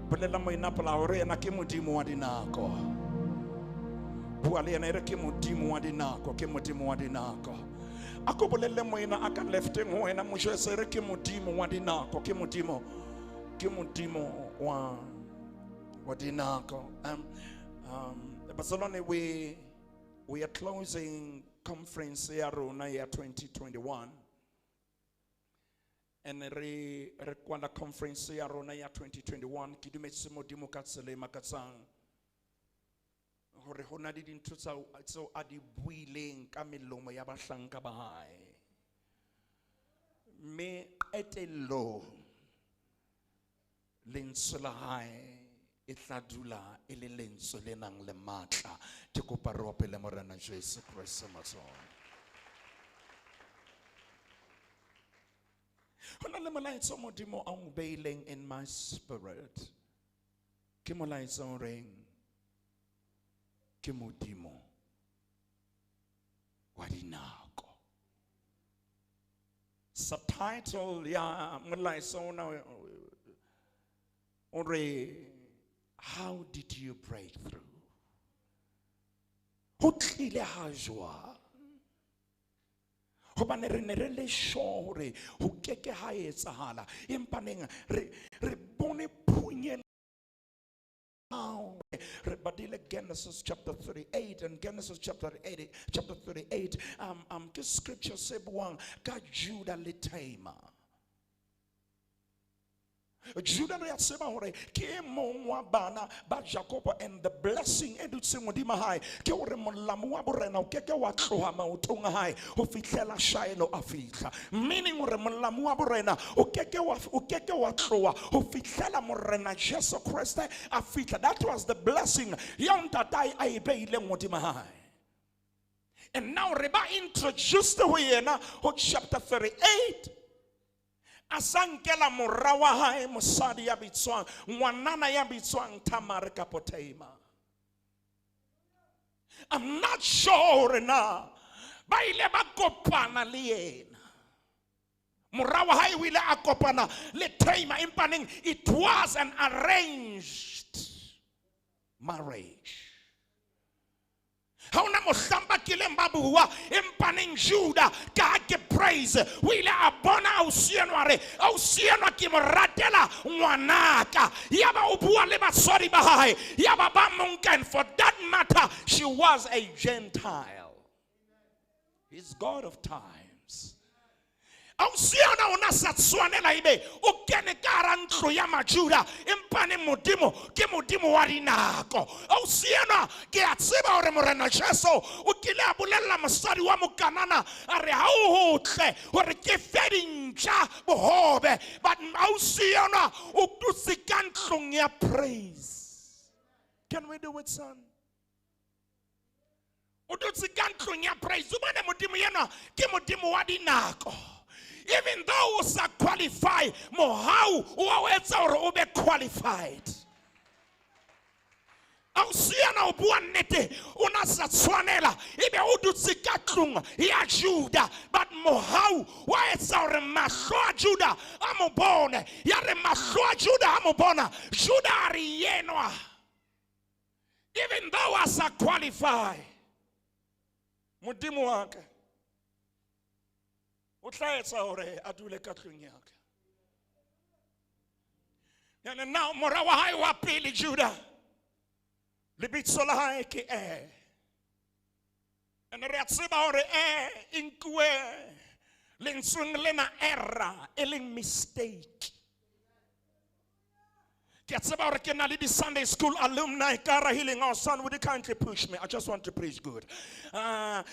Bolela moena pela hore yena ke modimo wa dinako. Bua le yena e re ke modimo wa dinako, ke modimo wa dinako. A ko bolelle moena a ka lefteng ho wena, mo jwetse re ke modimo wa dinako, ke modimo, ke modimo wa dinako. Barcelona, we are closing conference ya rona ya 2021. And re kwala conference ya rona ya 2021. Ke dumetse modimo ka tsela e makatsang hore ho na le dintho tseo a di buileng ka melomo ya bahlanka ba hae. Mme qetellong lentswe la hae e tla dula e le lentswe le nang le matla. Ke kopa re opele Morena Jesu Kreste matsoho. Ho na le molaetsa o modimo a o beileng in my spirit. Ke molaetsa o reng ke modimo wa dinako. Subtitle ya molaetsa ona o re, how did you break through? Ho tlile ha jwang? Hobane re ne re le sure hore ho keke ha etsahala, empa neng re bone phunyello. Re badile Genesis chapter 38, and Genesis chapter 8, chapter 38, ke scripture se buang ka Judah le Tamar. Judah re a tseba hore ke e mong wa bana ba Jakobo, and the blessing e dutseng hodima hae ke hore molamu wa borena o keke wa tloha maotong a hae ho fihlela Shiloh a fihla. Meaning hore molamu wa borena o keke wa tloha ho fihlela Morena Jesu Kreste a fihla. That was the blessing ya ntatae a e beileng hodima hae. And now re ba introduced ho yena ho chapter 38. A sa nkela mora wa hae mosadi ya bitswang, ngwanana ya bitswang Tamar kapo Tamar. I'm not sure hore na ba ile ba kopana le yena. Mora wa hae o ile a kopana le Tamar, empa neng it was an arranged marriage. Ha hona mohlang ba kileng ba bua, empa neng Judah ka ha ke praise, o ile a bona ausi enwa, a re, ausi enwa ke mo ratela ngwanaka. Yaba o bua le batswadi ba hae, yaba ba mo nka, and for that matter, she was a Gentile. He's God of times. Ausi yona o na sa tshwanela ebe o kene ka hara ntlo ya Majuda, empa ne modimo ke modimo wa dinako. Ausi yona ke a tseba hore Morena Jesu o kile a bolella mosadi wa Mokanana, a re ha o hotle hore ke fe dintja bohobe, but ausi yona o dutse ka ntlong ya praise. Can we do it, son? O dutse ka ntlong ya praise. O bone modimo yena ke modimo wa dinako. Even though o sa qualify, mohau o wa o etsa hore o be qualified. Ausi yena o bua nnete, o na sa tshwanela ebe o dutse ka tlung ya Judah, but mohau wa etsa hore mahlo a Judah a mo bone. Ya re mahlo a Judah a mo bona, Judah a re yenwa, even though a sa qualify, modimo wa ka o tla etsa hore a dule ka tlung ya ka. And now mora wa hae wa pele Judah, lebitso la hae ke Er. And re a tseba hore Er e nkuwe lentsweng lena error, e leng mistake. Ke a tseba hore ke na le di-Sunday school alumni ka hara Healing House. Son, would you kindly push me? I just want to preach good. And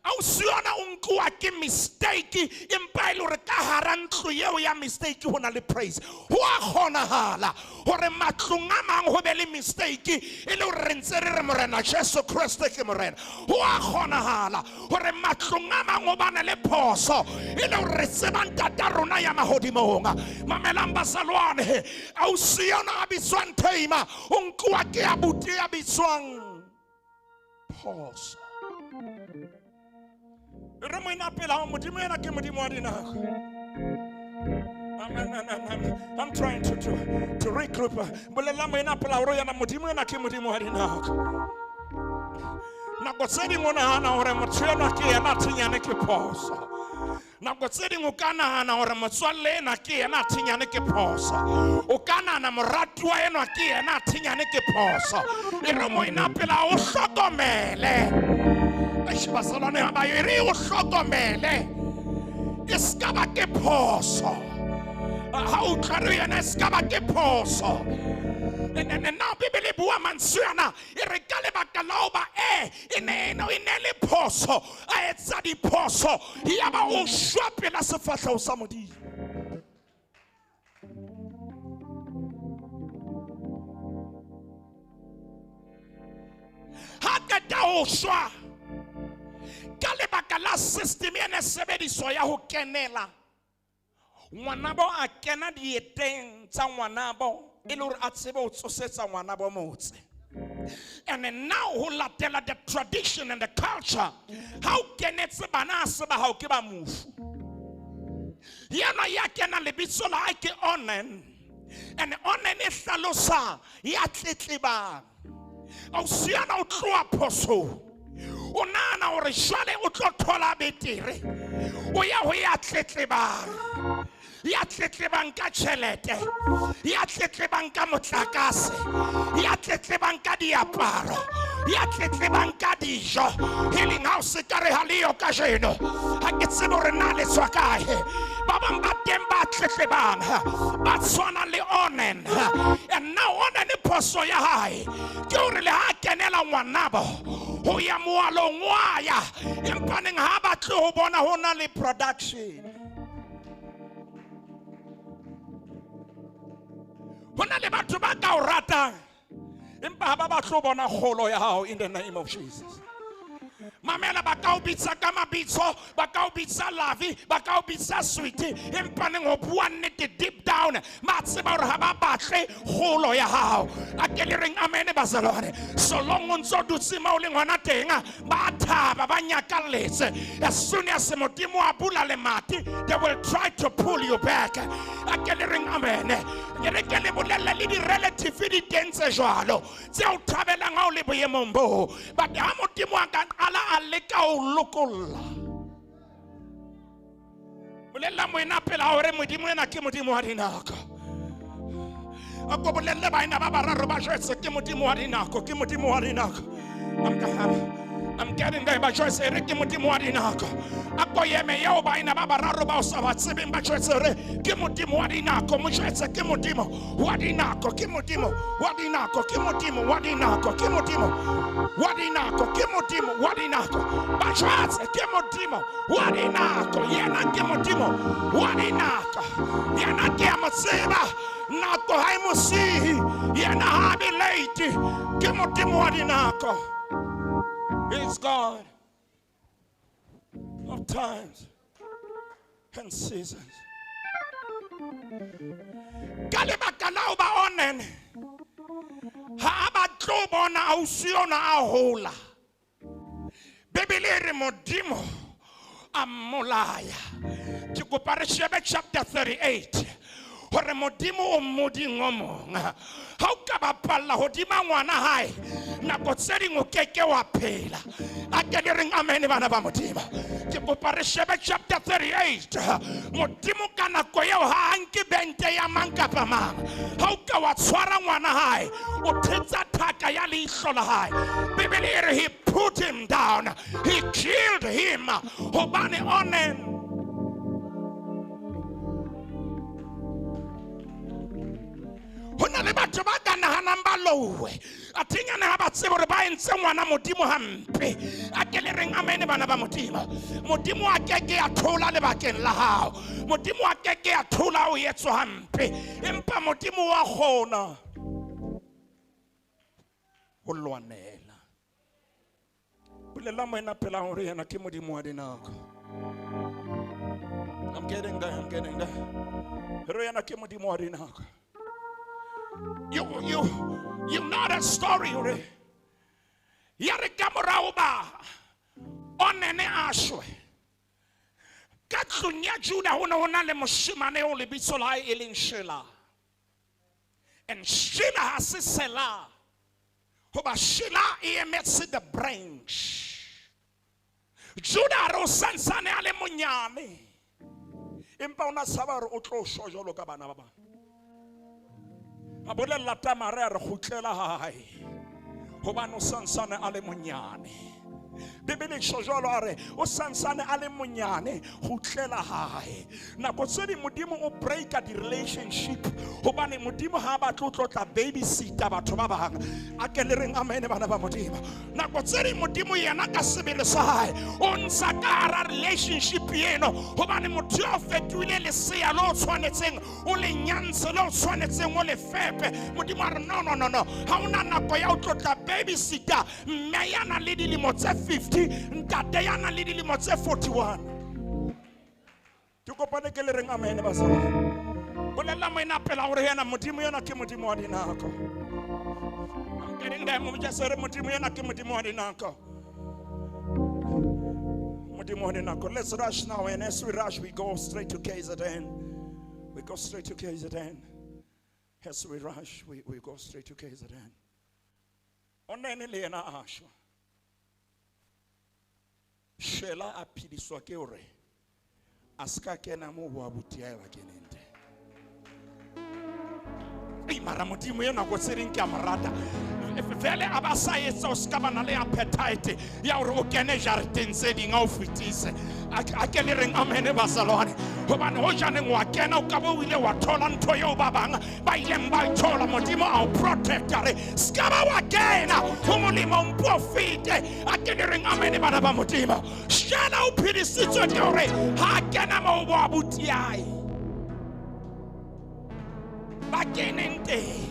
ausi yona o nkuwa ke mistake, empa e le hore ka hara ntlo eo ya mistake ho na le praise. Ho a kgonahala hore matlong a mang ho be le mistake, e le hore re ntse re re Morena Jesu Kreste ke Morena. Ho a kgonahala hore matlong a mang ho bane le phoso, e le hore re tseba ntata rona ya mahodimong. Mamelang bazalwane, ausi yona a bitswang Tamar o nkuwa ke abuti ya bitswang phoso. Re moena pela hao, modimo ena ke modimo wa dinako. I'm trying to regroup. Bolela moena pela hore yena Modimo ena ke Modimo wa dinako. Nako tse ding o nahana hore motho enwa ke yena thinyane ke phoso. Nako tse ding o ka nahana hore motswalle ena ke yena thinyane ke phoso. O ka nahana moratuwa enwa ke yena thinyane ke phoso. E re moena pela o hlokomele. Eish, bazalwane ba e re o hlokomele. E ska ba ke phoso. Ha o utlwa re yena e ska ba ke phoso. And now Bibele bua mantswe ana e re ka lebaka la hoba e ne le phoso, a etsa diphoso, ya ba o shwa pela sefahleho sa Modimo. Ha qeta ho shwa ka lebaka la system e ne sebediswa ya ho kenela ngwanabo, a kena dieteng tsa ngwanabo e le hore a tsebe ho tsosetsa ngwanabo motse. And then now ho latela the tradition and the culture, ha o kenetse bana a se ba hao ke ba mofu. Yena ya kena lebitso la hae ke Onan, and Onan e hlalosa ya tletlebang. Ausi yana o tloha phosong, o nahana hore jwale o tlo thola betere, o ya ho ya tletlebang, ya tletlebang ka tjhelete, ya tletlebang ka motlakase, ya tletlebang ka diaparo, ya tletlebang ka dijo. Healing House ka re ha leyo kajeno, ha ke tsebe hore na le tswa kae. Ba bang ba teng ba tletlebang ba tshwana le Onan. And now Onan phoso ya hae ke hore le ha kenela ngwanabo ho ya moalong wa ya, empaneng ha batle ho bona ho na le production. Ho na le batho ba ka o ratang empa ha ba batle ho bona kgolo ya hao, in the name of Jesus. Mamela, ba ka o bitsa ka mabitso, ba ka o bitsa Lavi, ba ka o bitsa Sweetie, empa neng ho bua nnete deep down ba tseba hore ha ba batle kgolo ya hao. A ke le reng amen bazalwane. So long o ntso dutse mo o leng hona teng, ba thaba, ba nyakalletse. As soon as Modimo a bula lemati, they will try to pull you back. A ke le reng amen. Ke re ke le bolelle le di-relative di teng tse jwalo tse o thabelang ha o le boemong boo. But ha Modimo a ka qala a leka ho lokolla, bolella moena pela hore Modimo ena ke Modimo wa dinako. A ko bolelle baena ba bararo ba jwetse ke Modimo wa dinako, ke Modimo wa dinako. I'm getting there, ba jwetse re ke Modimo wa dinako. A ko yeme eo baena ba bararo ba o sa ba tsebeng ba jwetse re ke Modimo wa dinako. Mo jwetse ke Modimo wa dinako, ke Modimo wa dinako, ke Modimo wa dinako, ke Modimo wa dinako, ke Modimo wa dinako. Ba jwetse ke Modimo wa dinako, yena ke Modimo wa dinako, yena ke a mo tseba. Nako ha e mo sihi, yena ha be late, ke Modimo wa dinako. He's God of times and seasons. Ka lebaka la ho ba Onan, ha a batle ho bona ausi ona a hola. Bibele e re Modimo a mmolaya. Ke kopa re shebe chapter 38 hore Modimo o moding o mong. Ha o ka bapalla hodima ngwana hae, nako tse ding o keke wa phela. A ke le reng amen bana ba Modimo. Ke kopa re shebe chapter 38. Modimo ka nako eo ha a nke bente ya mang kapa mang. Ha o ka wa tshwara ngwana hae, o thetsa thaka ya leihlo la hae. Bibele e re he put him down, he killed him. Hobane Onan ho na le batho ba ka nahanang ba lowe, a thinyane ha ba tsebe hore ba entse ngwana Modimo hampe. A ke le reng amen bana ba Modimo. Modimo a keke a thola lebakeng la hao, Modimo a keke a thola o etswa hampe, empa Modimo wa kgona ho lwanela. Bolela moena pela hore yena ke Modimo wa dinako. I'm getting there, I'm getting there. Hore yena ke Modimo wa dinako. You know that story. Ya re ka morao ba Onene a shwe. Ka tlung ya Juda ho ne ho na le moshemane eo lebitso la hae e leng Shela. And Shela ha se Sela. Hoba Shela e emetse the branch. Juda a re o santsane a le monyane. Empa o na tshaba hore o tlo shwa jwalo ka bana ba bang. A bolella Tamare a re kgutlela hae. Hobane o santsane a le monyane. Bibele e tjho jwalo a re o santsane a le monyane kgutlela hae. Nako tse ding Modimo o breaka di-relationship hobane Modimo ha a batle o tlotla babysitter batho ba bang. A ke le reng amen bana ba Modimo. Nako tse ding Modimo yena ka sebele sa hae o ntsha ka hara relationship eno hobane motho yo o fetohile lesea le o tshwanetseng o le nyantshe le o tshwanetseng o le fepe. Modimo a re no no no no, ha ona nako ya ho tlotla babysitter mme ya nang le dilemo tse 50, ntate ya nang le dilemo tse 41. Ke kopane ke le reng amen bazalwane. Bolella moena pela hore yena Modimo yena ke Modimo wa dinako. I'm getting there, mo just re Modimo yena ke Modimo wa dinako. Modimo wa dinako. Let's rush now, and as we rush we go straight to KZN. We go straight to KZN. As we rush, we go straight to KZN. Onene le yena a shwa. Shela a phediswa ke hore a ska kena moo bo abuti hae ba keneng teng. Ei, mara Modimo eo nako tse ding ke a mo rata. Vele a ba sa etsa o ska ba na le appetite ya hore o kene jareteng tse ding a o fetise. A ke le reng amen bazalwane. Hobane ho janeng wa kena o ka bo o ile wa thola ntho eo ba bang ba ileng ba e thola. Modimo a o protecta re ska ba wa kena ho molemo mpo fete. A ke le reng amen bana ba Modimo. Shela o phedisitswe ke hore ha kena moo bo abuti hae ba keneng teng.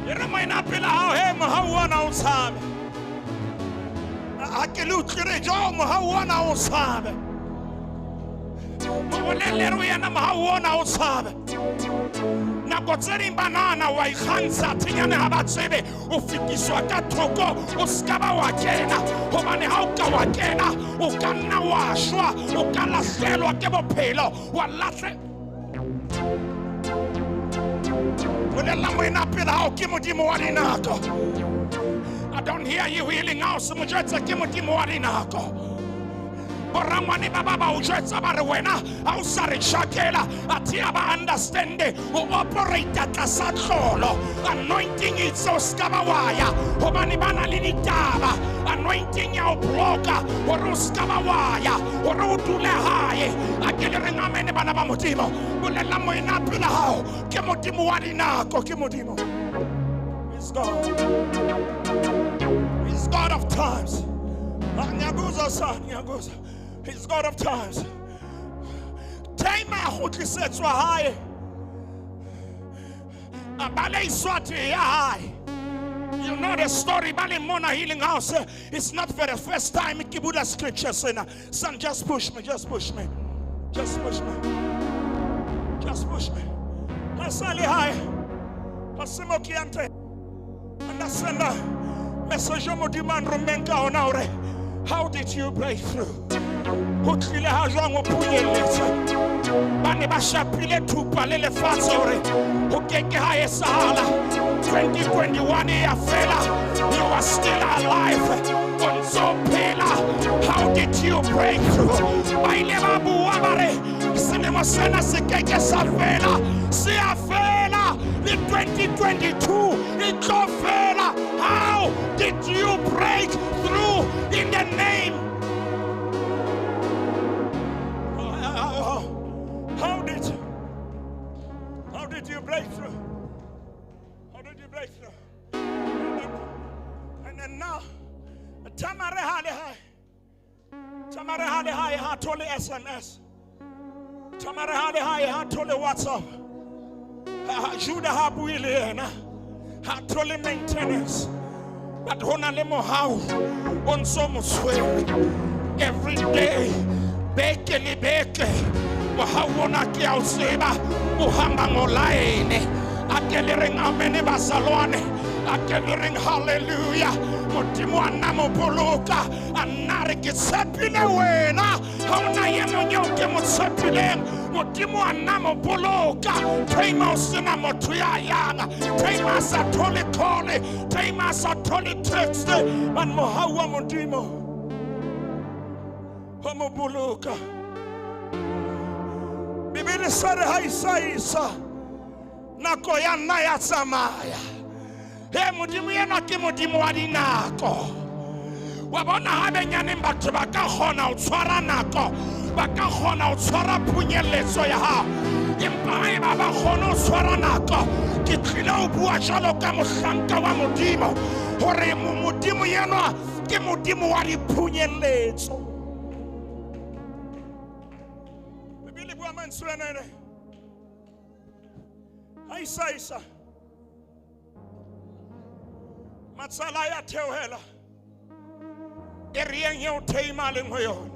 E re moena pela hao, he mohau ona o tshabe. Ha ke le utlwile jwang mohau ona o tshabe. Mo bolelle re yena mohau ona o tshabe. Nako tse ding banana wa ikgantsha thinyane ha ba tsebe o fetiswa ka thoko o ska ba wa kena hobane ha o ka wa kena o ka nna wa shwa o ka lahlelwa ke bophelo wa lahle. Bolella moena pela hao ke Modimo wa dinako. I don't hear you healing house. Mo jwetsa ke Modimo wa dinako. Borangwane ba ba ba o jwetsa ba re wena ha o sa re tjhakela athe ha ba understand o operate tlasa tlolo. Anointing itse o ska ba wa ya hobane ba na le ditaba. Anointing ya o bloka hore o ska ba wa ya hore o dule hae. A ke le reng amen bana ba Modimo. Bolella moena pela hao ke Modimo wa dinako, ke Modimo. He's God. He's God of times. Ngiyakuzwa son, ngiyakuzwa. He's God of times. Time a kgutlisetswa hae. A baleiswa tee ya hae. You know the story, Bali Mona Healing House. It's not for the first time. Ke bula scripture sena. Son, just push me, just push me. Just push me. Just push me. Hasali hae. Hasimo kiante. Understand that? Message Modimo a nrommeng ka ona hore how did you break through? Ho tlile ha jwang o phunyelletsa? Ba ne ba shapile thupa le lefatshe hore ho keke ha etsahala. 2021 e ya fela, you are still alive. O ntso phela. How did you break through? Ba ile ba bua ba re selemo sena se keke sa fela, se a fela. Le 2022 e tlo fela. How did you break through in the name? How did you break through? How did you break through? And then now, Tamare hale hai. Tamare hale hai ha thole SMS. Tamare hale hai ha thole WhatsApp. Judah ha bue le yena. Ha thole maintenance. But hona le mohau o ntso mo tshwere every day, beke le beke. Mohau ona ke a o tseba, o hamba ngolayene. A ke le reng amen bazalwane. A ke le reng hallelujah. Modimo a nna mo boloka. A nna re ke tshepile wena. Ha hona e mong eo ke mo tshepileng. Modimo a nna mo boloka. Taima o sena motho ya yang. Taima a sa thole call. Taima a sa thole text. Man mohau wa Modimo wa mo boloka. Bibele sa re ha isa nako ya nna ya tsamaya. He Modimo yena ke Modimo wa dinako. Wa bona ha benyaneng batho ba ka kgona ho tshwara nako, ba ka kgona ho tshwara phunyeletso ya hao. Empa haeba ba kgone ho tshwara nako, ke tlile ho bua jwalo ka mohlanka wa Modimo hore Modimo yenwa ke Modimo wa diphunyeletso. Bibele bua mantswe ana ene. Ha isa matsala ya theohela e reyeng eo Taima a leng ho yona.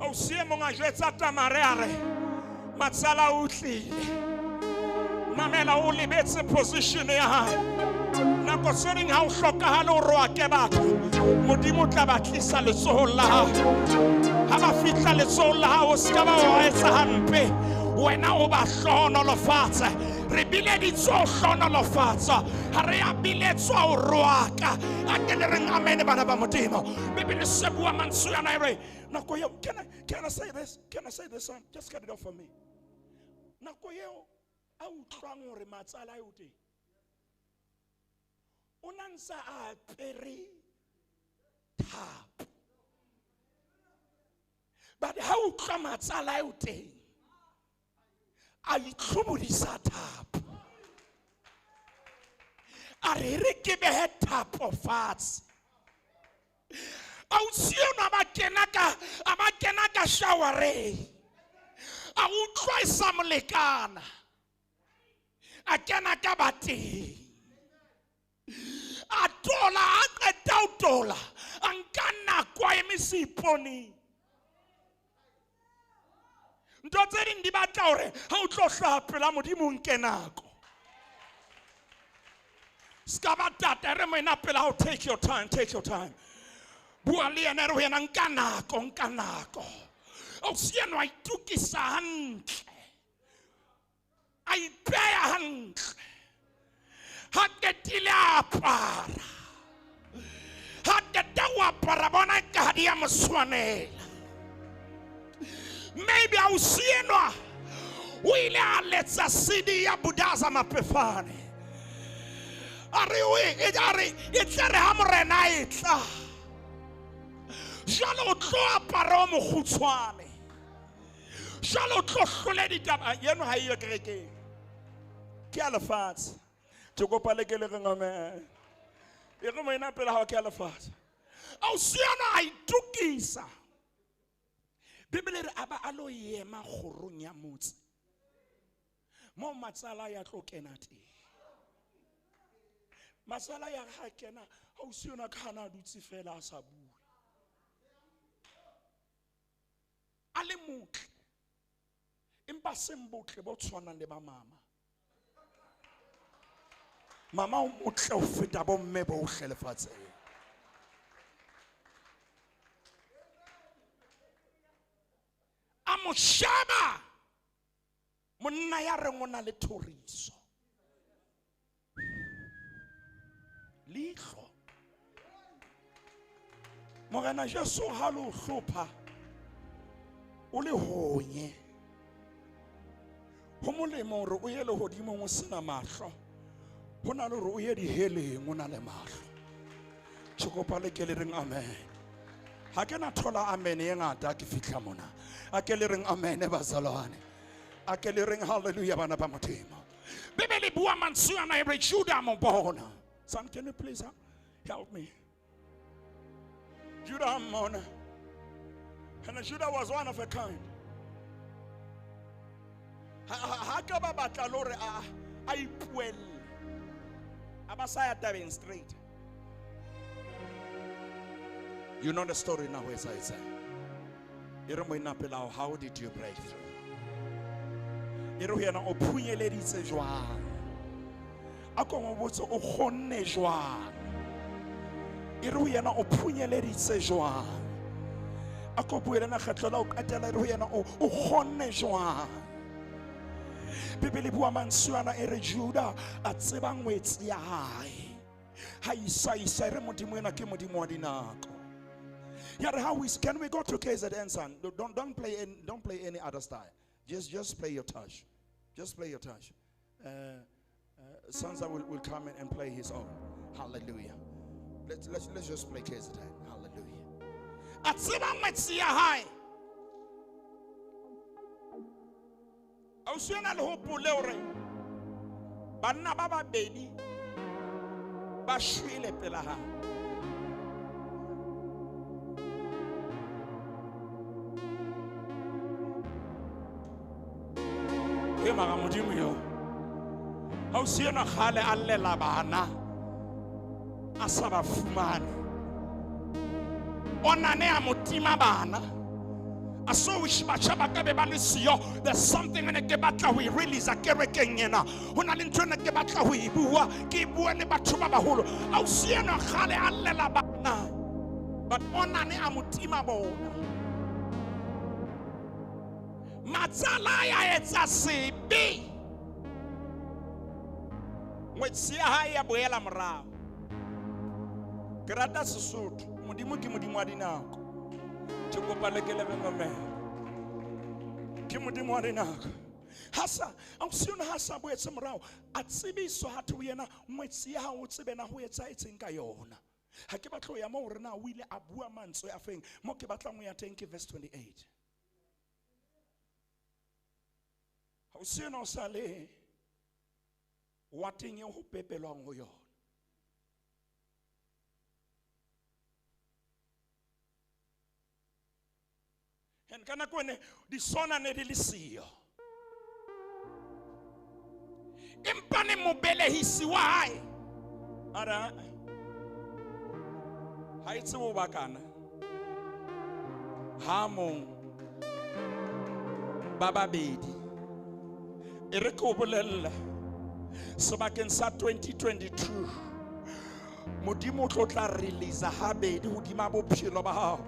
Ausi e mong a jwetsa Tamare a re matsala o tlile. Mamela o lebetse position ya hae. Nako tse ding ha o hlokahale o roake batho, Modimo o tla ba tlisa letsohong la hao. Ha ba fihla letsohong la hao, o ska ba wa etsa hampe. Wena o ba hlohonolofatse. Re bileditswe ho hlohonolofatsa, ha re a biletswa ho roaka. A ke le reng amen bana ba Modimo. Bibele se bua mantswe ana e re nako eo. Can I say this? Can I say this son? Just cut it off for me. Nako eo a utlwang hore matsala eo teng, o na ntsa a apere thapo. But ha utlwa matsala eo teng, a itlhobodisa thapo. A re re ke behe thapo fatshe. Ausi enwa a ba kena ka showereng. A utlwa e sa molekana. A kena ka bateng. A tola, a qeta ho tola. A nka nako a eme seiponeng. Ntho tse ding di batla hore ha o tlo hlaha pela Modimo o nke nako. Ska ba tata re moena pela hao, take your time, take your time. Bua le yena re ho yena nka nako, nka nako. Ausi enwa a itokisa hantle. A ipeya hantle. Ha qetile a apara. Ha qeta ho apara bona ka ha di a mo tshwanela. Maybe ausi enwa o ile a letsa CD ya Budaza Mapefane. A re o e a re e tle re ha morena a e tla. Jwale o tlo apara o mokgutshwane. Jwale o tlo hlole ditaba. Yeno ha e yo kerekeng. Ke ya lefatshe. Ke kopa le ke le reng amen. E re moena pele hao ke ya lefatshe. Ausi enwa a itokisa. Bibele re a ba a lo ema kgorong ya motse. Mo matsala ya tlo kena teng. Matsala ya ha kena, ausi enwa ka hana a dutse fela a sa bue. A le motle. Empa seng botle bo tshwanang le ba mama. Mama o motle ho feta bomme bohle lefatsheng. A mo sheba monna ya reng o na le thoriso. Leihlo. Morena Jesu ha le o hlopha o le honye. Ho molemo hore o ye lehodimong o sena mahlo, ho na le hore o ye diheleng o na le mahlo. Ke kopa le ke le reng amen. Ha ke na thola amen e ngata ke fihla mona. A ke le reng amen bazalwane. A ke le reng hallelujah bana ba Modimo. Bibele bua mantswe ana e re Judah mo bona. Son, can you please help me? Judah mmona. And Judah was one of a kind. Ha ka ba batla le hore a ipuelle. A ba sa ya tabeng straight. You know the story now, where it's at. E re moena pela hao, how did you break through? E re ho yena o phunyeleditse jwang? A ko mo botse o kgonne jwang. E re ho yena o phunyeleditse jwang. A ko bue le nna kgetlo la ho qetela e re ho yena o kgonne jwang. Bibele e bua mantswe ana e re Juda a tseba ngwetsi ya hae. Ha isa isa e re Modimo ena ke Modimo wa dinako. Ya re how is can we go to KZN son? Don't play any other style. Just play your touch. Just play your touch. Sansa will come in and play his own. Hallelujah. Let's just play KZN. Hallelujah. A tseba ngwetsi ya hae. Ausi ena le hopole hore banna ba babedi ba shwele pela hae. E mara Modimo yo. Ausi ena kgale a llela bana a sa ba fumane. Onane a mo tima bana. I so wish batjha ba ka be ba le siyo. There's something ene ke batla ho e release kerekeng ena. Ho na le ntho ene ke batla ho e bua, ke e bue le batho ba baholo. Ausi ena kgale a llela bana. But onane a mo tima bona. Matsala ya etsa sebe. Ngwetsi ya hae ya boela morao. Ke rata Sesotho. Modimo ke Modimo wa dinako. Ke kopa le ke lebe mamela. Ke Modimo wa dinako. Hasa, ausi ona ha sa boetse morao, a tsebiswa ha thwe yena ngwetsi ya hao o tsebe na ho etsahetseng ka yona. Ha ke batlo ya mo hore na o ile a bua mantswe a feng. Mo ke batlang ho ya teng ke verse 28. Ausi ona o sa le wateng eo ho pepelwang ho yona. And ka nako ene di sona ne di le siyo. Empa ne mobelehisi wa hae a re ha e tsebe ho bakana ha mong ba babedi. E re ke o bolella sebakeng sa 2022 Modimo o tlo tla release habedi hodima bophelo ba hao.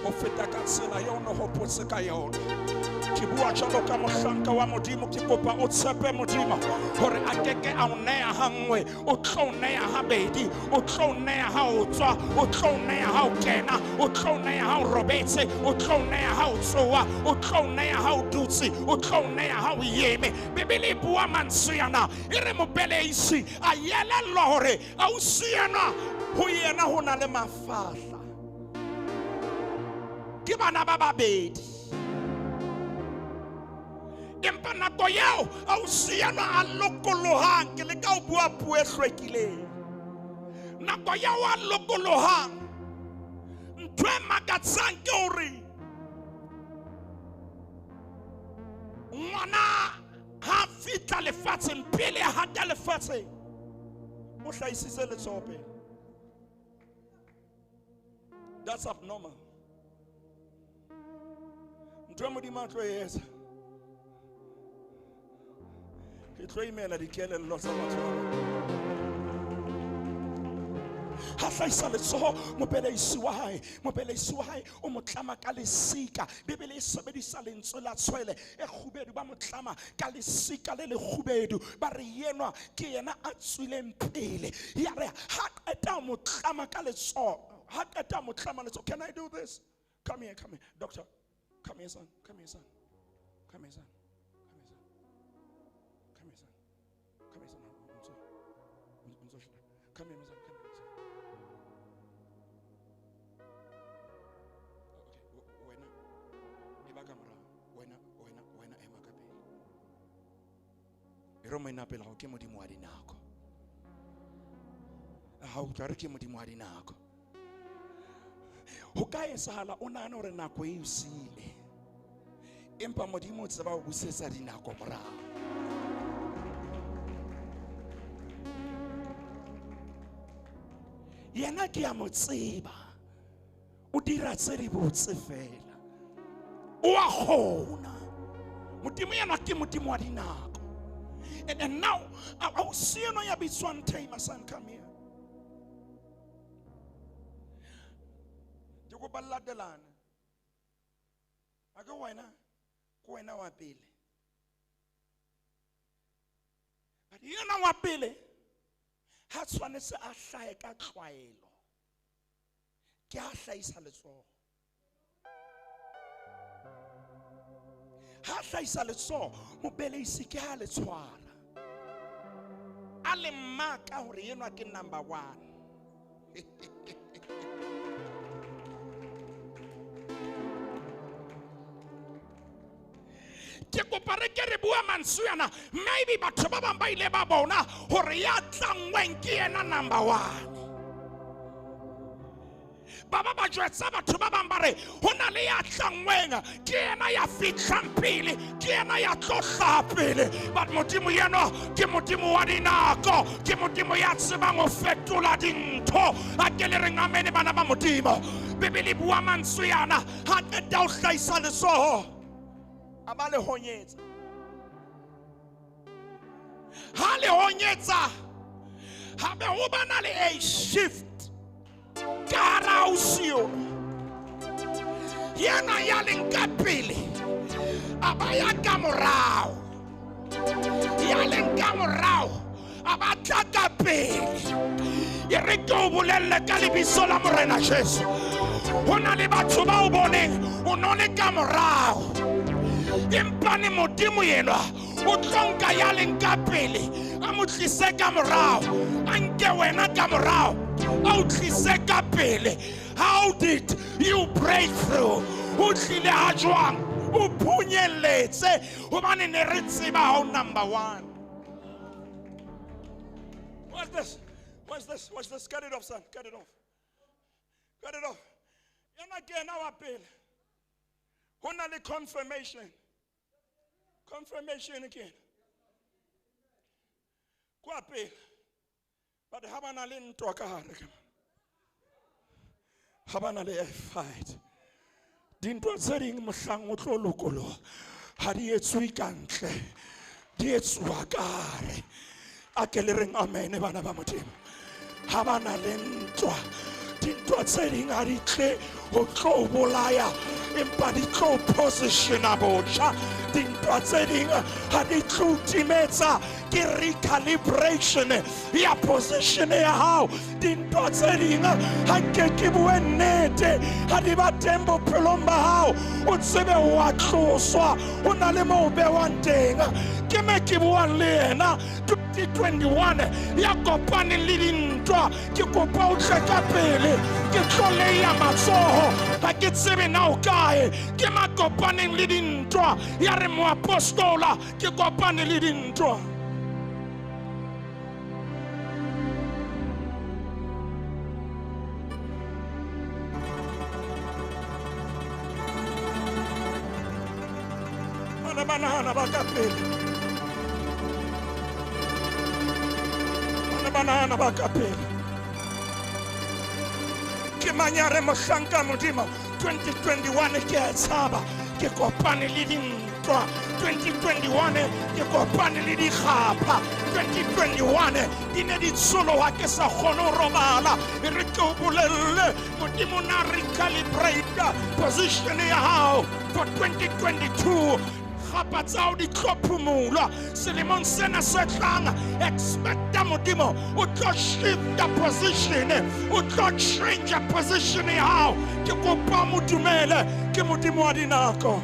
O feta ka tsela eo o hopotse ka yona. Ke bua jwalo ka mohlanka wa Modimo, ke kopa o tshepe Modimo hore a keke a o neya hangwe, o tlo o neya habedi, o tlo o neya ha o tswa, o tlo o neya ha o kena, o tlo o neya ha o robetse, o tlo o neya ha o tsoa, o tlo o neya ha o dutse, o tlo o neya ha o eme. Bibele e bua mantswe ana e re mobeleisi a elellwa hore ausi ena ho yena ho na le mafahla. Ke bana ba babedi. Empa nako eo ausi ena a lokolohang, ke leka ho bua puo e hlwekileng. Nako eo a lokolohang, ntho e makatsang ke hore ngwana ha fihla lefatsheng, pele a hata lefatsheng, o hlahisitse letsoho pele. That's abnormal. Ntho e Modimo a tlo e etsa, ke tlo imela dikelello tsa batho ba bang. Ha hlahisa letsoho mobeleisi wa hae, mobeleisi wa hae o mo tlama ka lesika. Bibele e sebedisa lentswe la tshwele e kgubedu, ba mo tlama ka lesika le lekgubedu, ba re yenwa ke yena a tswileng pele. Ya re ha qeta mo tlama ka letsoho, ha qeta mo tlama letsoho. Can I do this? Come here, come here, doctor. Come here, son. Come here, son. Come here, son. Come here, son. Come here, son. Come here, son. Come here, son. Come here, son. Okay, wena eba ka morao. Wena, wena, wena ema ka pele. E re moena pele hao ke Modimo wa dinako. Ha o utlwa re ke Modimo wa dinako. Ho ka etsahala o nahane hore nako e o siile, empa Modimo o tseba ho busetsa dinako morao. Yena ke a mo tseba, o dira tse di botse fela, o a kgona. Modimo yena ke Modimo wa dinako. And now I see you know ya bitswang Tamer, son, come here. Ke kopa le latelane. A ke wena, ke wena wa pele. But yena wa pele ha tshwanetse a hlahe ka tlwaelo. Ke a hlahisa letsoho. Ha hlahisa letsoho, mobeleisi ke ha le tshwara. A le maka hore enwa ke number 1. Ke kopa re ke re bua mantswe ana, maybe batho ba bang ba ile ba bona hore ya tlangweng ke yena number 1. Ba ba jwetsa batho ba bang ba re ho na le ya tlangweng ke yena ya fihlang pele, ke yena ya tlo hlaha pele. But Modimo yena ke Modimo wa dinako, ke Modimo ya tsebang ho fetola dintho. A ke le reng amen bana ba Modimo. Bibele e bua mantswe ana, ha qeta ho hlahisa letsoho, a ba le honyetsa. Ha le honyetsa, ha be ho bana le a shift. Ka yena ya leng ka pele a ba ya ka morao, ya leng ka morao a ba tla ka pele. E re ke o bolelle ka lebitso la Morena Jesu, ho na le batho ba o boneng o no le ka morao, empa ne Modimo yenwa o tlo nka ya leng ka pele a mo tlise ka morao, a nke wena ka morao a o tlise ka pele. How did you break through? O tlile ha jwang? O phunyelletse hobane ne re tseba ha o number 1. What's this? What's this? What's this? Cut it off, son. Cut it off. Cut it off. Yena ke yena wa pele. Ho na le confirmation. Confirmation again. Kwa pele. But ha ba na le ntwa ka hare ka mona. Ha ba na le a fight. Dintwa tse ding mohlang o tlo lokoloha, ha di etswe ka ntle, di etsuwa ka hare. A ke le reng amen bana ba Modimo. Ha ba na le ntwa, dintwa tse ding ha di tle ho tlo bolaya, empa di tlo positiona botjha. Dintwa tse ding ha di tlo timetsa, ke recalibration ya position ya hao. Dintwa tse ding ha ke ke bue nnete, ha di ba teng bophelong ba hao, o tsebe wa tloswa, ho na le moo o bewang teng. Ke me ke buang le yena 2021 ya kopaneng le dintwa, ke kopa o tle ka pele, ke tlo leya matsoho, ha ke tsebe na o kae. Ke ma kopaneng le dintwa, ya re moapostola ke kopane le dintwa. Bana ba nahana ba ka pele. Bana ba nahana ba ka pele. Ke manyare mohlanka Modimo 2021 ke a tshaba, ke kopane le dintwa. 2021 ke kopane le dikgapha. 2021 di ne di tsholoha ke sa kgone ho robala. E re ke o bolelle, Modimo na recalibrate position ya hao for 2022. Kgapha tsa hao di tlo phumulwa selemong sena se tlang. Expecta Modimo o tlo shifta position, o tlo change position ya hao. Ke kopa mo dumele, ke Modimo wa dinako.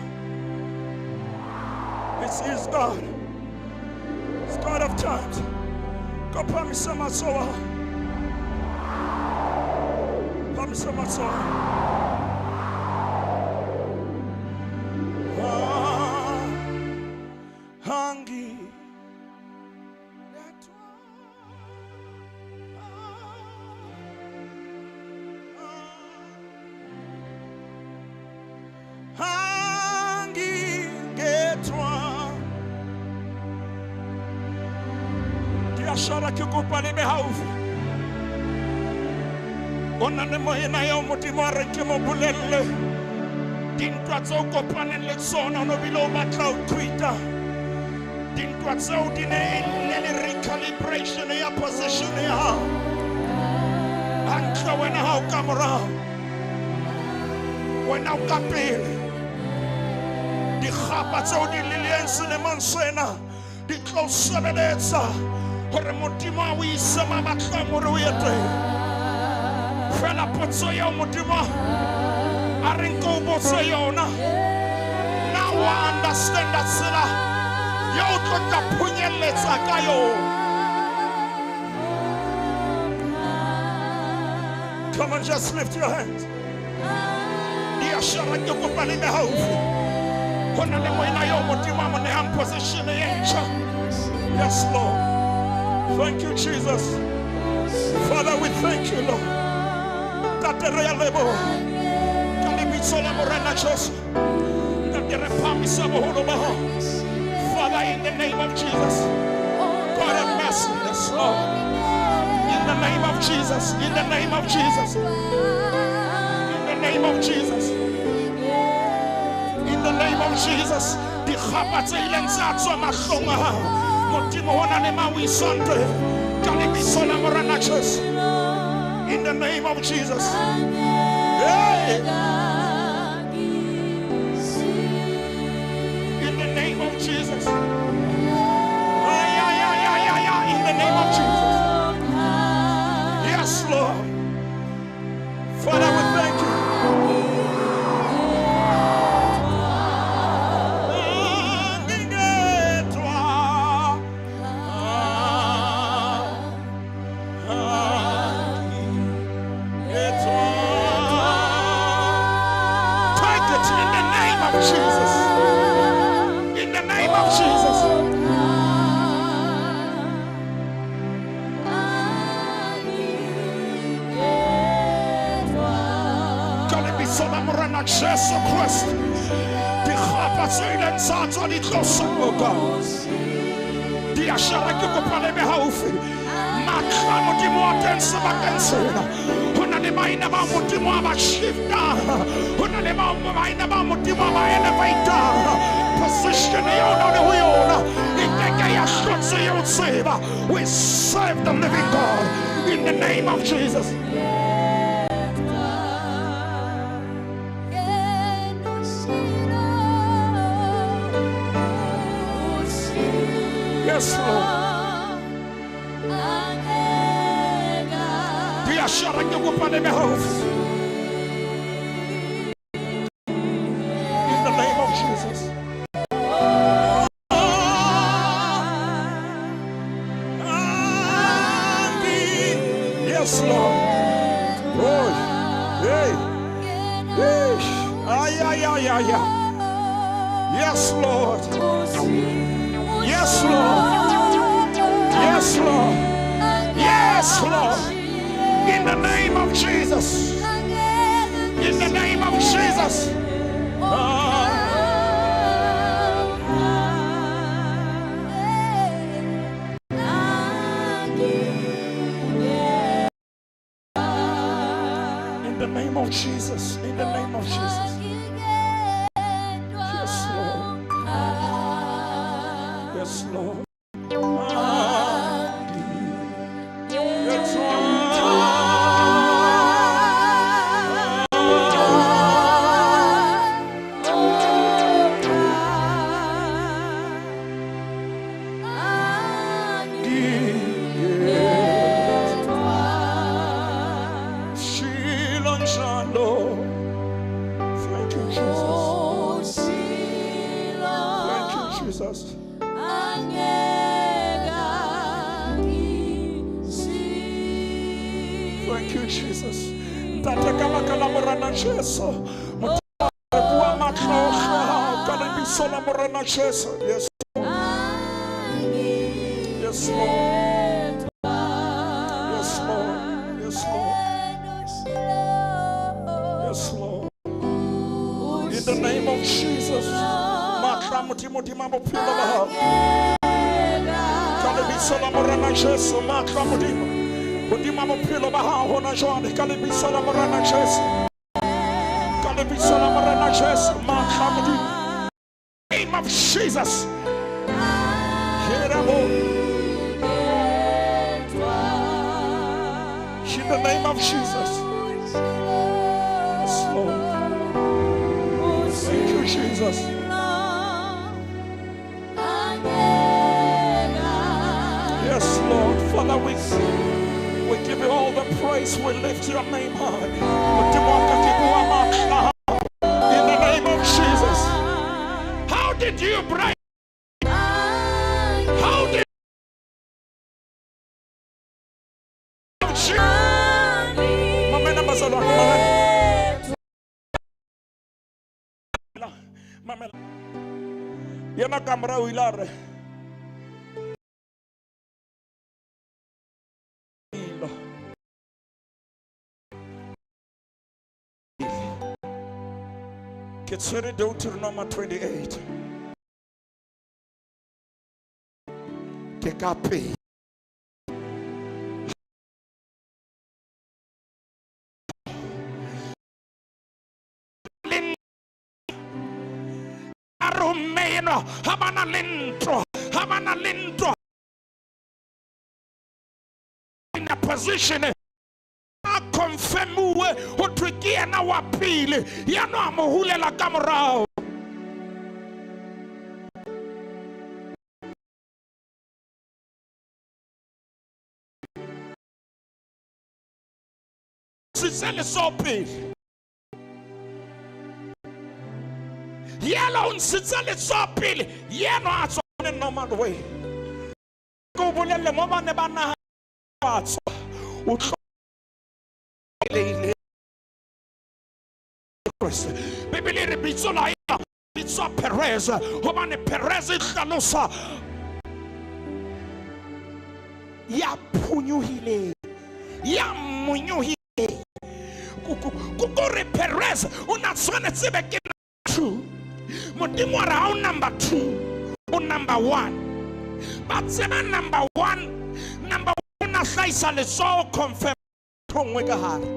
This is God. It's God of times. Go phamisa matsoho. Phamisa matsoho. Hangi. Hangi getwa. Diashara ke kopa le be haufi. O na le moena eo Modimo a re ke mo bolelle dintwa tse o kopaneng le tsona, o no bile o batla ho quita. Dintwa tseo di ne ne le recalibration ya position ya hao. Hantle wena ha o ka morao, wena o ka pele. Dikgapa tseo di leleng selemong sena di tlo sebeletsa hore Modimo a o ise ma batlang hore o ye teng. Fela potso eo Modimo a reng ke o botse yona, na wa understanda tsela eo o tlo tla phunyelletsa ka yona? Come on, just lift your hands. Diashara ke kopa le be haufi. Ho na le moena eo Modimo a mo nehang position e ntjha. Yes, Lord. Thank you, Jesus. Father, we thank you, Lord. Ntate re a leboha. Ka lebitso la Morena Jesu. Ntate re phahamisa boholo ba hao. Father, in the name of Jesus. God have mercy. Yes, Lord. In the name of Jesus. In the name of Jesus. In the name of Jesus. In the name of Jesus. Dikgapa tse ileng tsa tswa mahlong a hao. Modimo ho na le ma o isang teng. Ka lebitso la Morena Jesu. In the name of Jesus. Hey! In the name of Jesus. Ay, ay, ay, ay, ay, ay. In the name of Jesus. Yes, Lord. Father, we thank you. Take it in the name of Jesus. In the name of Jesus. Ka lebitso la Morena Jesu Christ. Dikgapa tse ileng tsa tswa di tlo sokoka. Diashara ke kopa le be haufi. Matla Modimo a teng sebakeng sena. Ho na le baena ba Modimo a ba shiftang. Ho na le baena ba Modimo a ba elevatang. Position eo o le ho yona e keke ya hlotse eo tseba. We serve the living God in the name of Jesus. Yes, Lord. Diashara ke kopa le be haufi. In the name of Jesus. Yes, Lord. Oh, hey, hey. Ay, ay, ay, ay, ay. Yes, Lord. Yes, Lord. Yes, Lord. Yes, Lord. In the name of Jesus. In the name of Jesus. In the name of Jesus. In the name of Jesus. Yes, Lord. Yes, Lord. Thank you, Jesus. Thank you, Jesus. Thank you, Jesus. Ntate ka baka la Morena Jesu. Modimo re bua matla ohle a hao ka lebitso la Morena Jesu. Yes, yes, Lord. Yes, Lord. Yes, Lord. Yes, Lord. In the name of Jesus. Matla Modimo hodima bophelo ba hao. Ka lebitso la Morena Jesu. Matla Modimo hodima bophelo ba hao hona jwale. Ka lebitso la Morena Jesu. Ka lebitso la Morena Jesu. Matla Modimo. Name of Jesus. In the name of Jesus. Yes, Lord. Thank you, Jesus. Yes, Lord. Father, we give you all the praise. We lift your name high. In the name of Jesus. How did you break? How did Mamela bazalwane, mamela. Mamela. Yena ka morao o ile a re ke tshwere Deuteronomy 28 ke ka pele a re ho mme enwa ha ba na le ntlo, ha ba na le ntlo. In a position a confirmuwe ho thwe ke yena wa pele, ya no a mo hulela ka morao. Sitse letsoho pele. Yena o ntshitse letsoho pele, yena a tswa in a normal way. Ke o bolelle mo ba ne ba nahana wa tswa, o tlo Bibele e re bitso la ena bitswa Perez, hobane Perez e hlalosa ya phonyohileng, ya monyohileng. Kore Perez o na tshwanetse be ke number 2. Modimo wa re ha o number 2, o number 1. Ba tseba number 1, number 1 na hlahisa letsoho confirm ntho nngwe ka hare.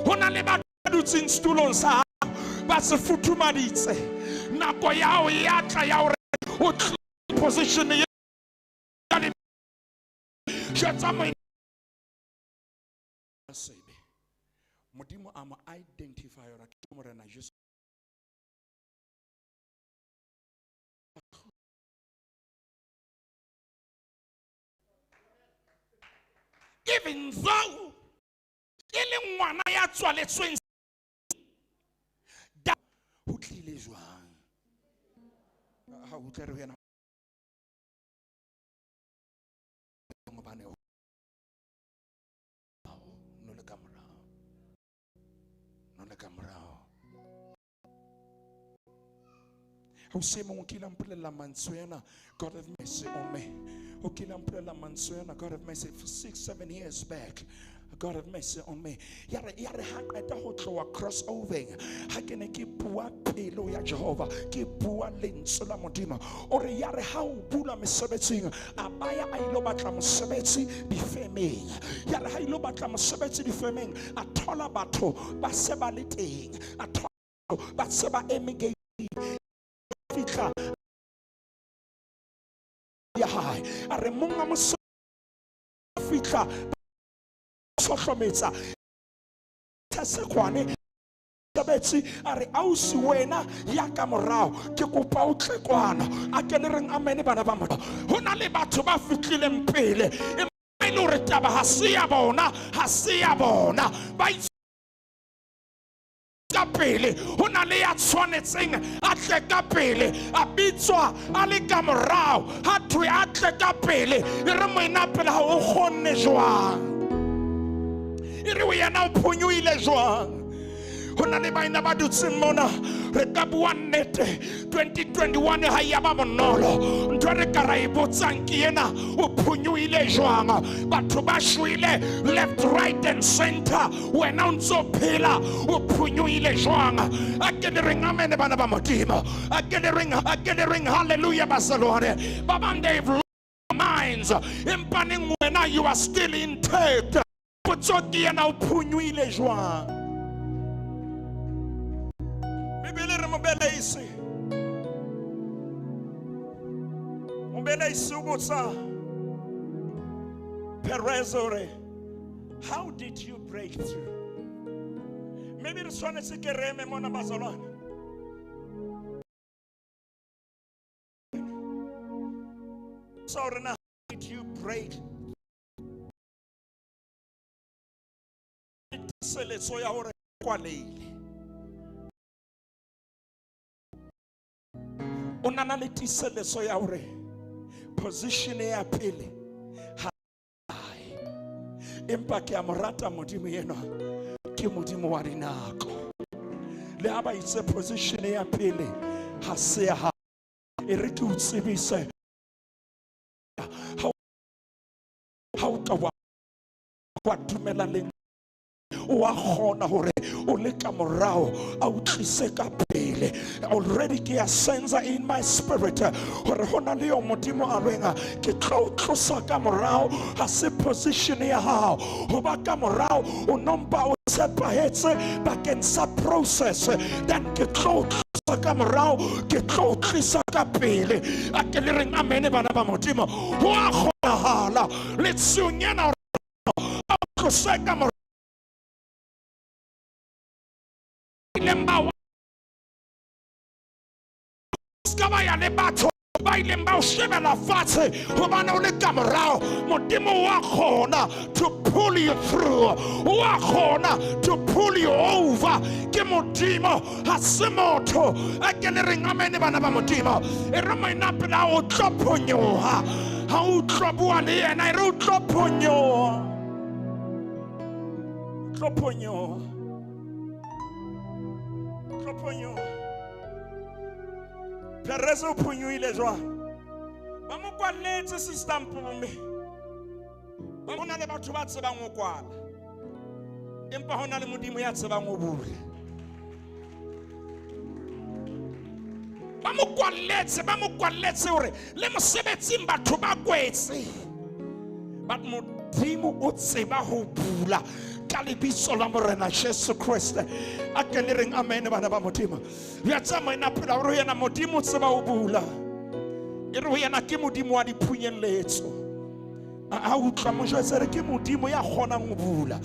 Ho na le batho ba dutseng setulong sa hao, ba se futhumaditse. Nako ya hao ya tla ya hore o tlo position ya le jwetsa moena sebe. Modimo a mo identify hore ke Morena Jesu. Even though e le ngwana ya tswaletsweng da, ho tlile jwang? Ha o utlwe re ho yena, hobane no le ka morao, no le ka morao. Ha o se mong o kile a mpolella mantswe ana, God have mercy on me. O kile a mpolella mantswe ana, God have mercy, for 6-7 years back. God have mercy on me. Ya re, ya re ha qeta ho tloha crossovering, ha ke ne ke bua pelo ya Jehova, ke bua lentswe la Modimo. O re ya re ha o bula mesebetsing, a baya a ilo batla mosebetsi difemeng. Ya re ha ilo batla mosebetsi difemeng, a thola batho ba se ba le teng, a thola batho ba se ba eme gate. Fihla ya hae, a re monga mosebetsi fihla sohlometsa sekgwane sebetsi, a re ausi wena ya ka morao ke kopa o tle kwano. A ke le reng amen bana ba motho. Ho na le batho ba fihlileng pele, empa e le hore taba ha se ya bona, ha se ya bona. Ba itse ka pele, ho na le ya tshwanetseng a tle ka pele, a bitswa a le ka morao, ha thwe a tle ka pele. E re moena pele ha o kgonne jwang? E re yena o phonyohile jwang? Ho na le baena ba dutseng mona, re ka bua nnete, 2021 ha ya ba bonolo. Ntho re ka ra e botsang ke ena, o phonyohile jwang? Batho ba shwele left, right and center, wena o ntso phela, o phonyohile jwang? A ke le reng amen bana ba Modimo. A ke le reng, a ke le reng hallelujah bazalwane. Ba bang they've lost minds, empa neng wena you are still intact. Potso ke ena, o phonyohile jwang? Bibele re mobeleisi. Mobeleisi o botsa Perez hore how did you break through? Maybe re tshwanetse ke re eme mona bazalwane. So hore na how did you break tiiseletso ya hore kwalehile. O na le tiiseletso ya hore position ya pele ha empa ke a mo rata Modimo enwa, ke Modimo wa dinako. Le ha ba itse position ya pele ha se ya hao, e re ke o tsebise ha o ka wa dumela le o a kgona hore o le ka morao a o tlise ka pele. Already ke a sense in my spirit hore ho na le yo Modimo a reng ke tlo o tlosa ka morao, ha se position ya hao ho ba ka morao, o nompa o tshepahetse bakeng sa process, then ke tlo o tlosa ka morao, ke tlo o tlisa ka pele. A ke le reng amen bana ba Modimo. Ho a kgonahala le tshiung ena hore a o tlose ka morao ileng ba ska ba ya le batho ba ileng ba o shebela fatshe hobane o le ka morao. Modimo wa kgona to pull you through, wa kgona to pull you over. Ke Modimo, ha se motho. A ke le reng amen bana ba Modimo. E re moena pele o tlo phonyoha, ha o tlo bua le yena, e re o tlo phonyoha, o tlo phonyoha, o tlo phonyoha. Perez o phonyohile jwang? Ba mo kwalletse Sister Mpume. Ho na le batho ba tsebang ho kwala, empa ho na le Modimo ya tsebang ho bula. Ba mo kwalletse, ba mo kwalletse hore le mosebetsing batho ba kwetse, but Modimo o tseba ho bula ka lebitso la Morena Jesu Kriste. A ke le reng amen bana ba Modimo. Ya tsamaya phela hore yena Modimo o tseba ho bula. E re ho yena ke Modimo wa diphunyelletso. A utlwa mo jwetse re ke Modimo ya kgonang ho bula.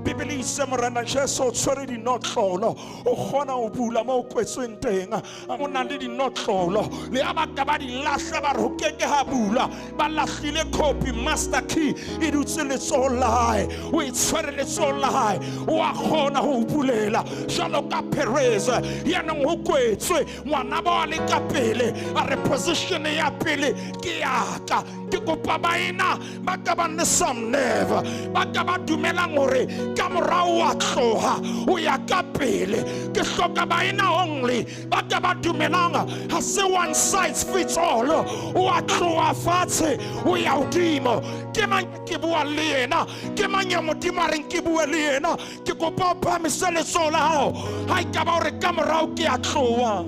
Bibele e itse Morena Jesu o tshwere dinotlolo, o kgona ho bula mo o kwetsweng teng. O na le dinotlolo, le ha ba ka ba di lahla ba re ho keke ha bula, ba lahlile copy master key e dutse letsohong la hae, o e tshwere letsohong la hae, o a kgona ho o bulela jwalo ka Perez ya neng ho kwetswe ngwana ba a le ka pele, a re position ya pele ke ya ka. Ke kopa baena ba ka bang le some nerve, ba ka ba dumelang hore ka morao wa tloha o ya ka pele. Ke hloka baena only ba ka ba dumelang ha se one size fits all, o a tloha fatshe o ya hodimo. Ke mang ke bua le yena? Ke mang ya Modimo a reng ke bue le yena? Ke kopa o phahamise letsoho la hao ha e ka ba hore ka morao ke a tloha,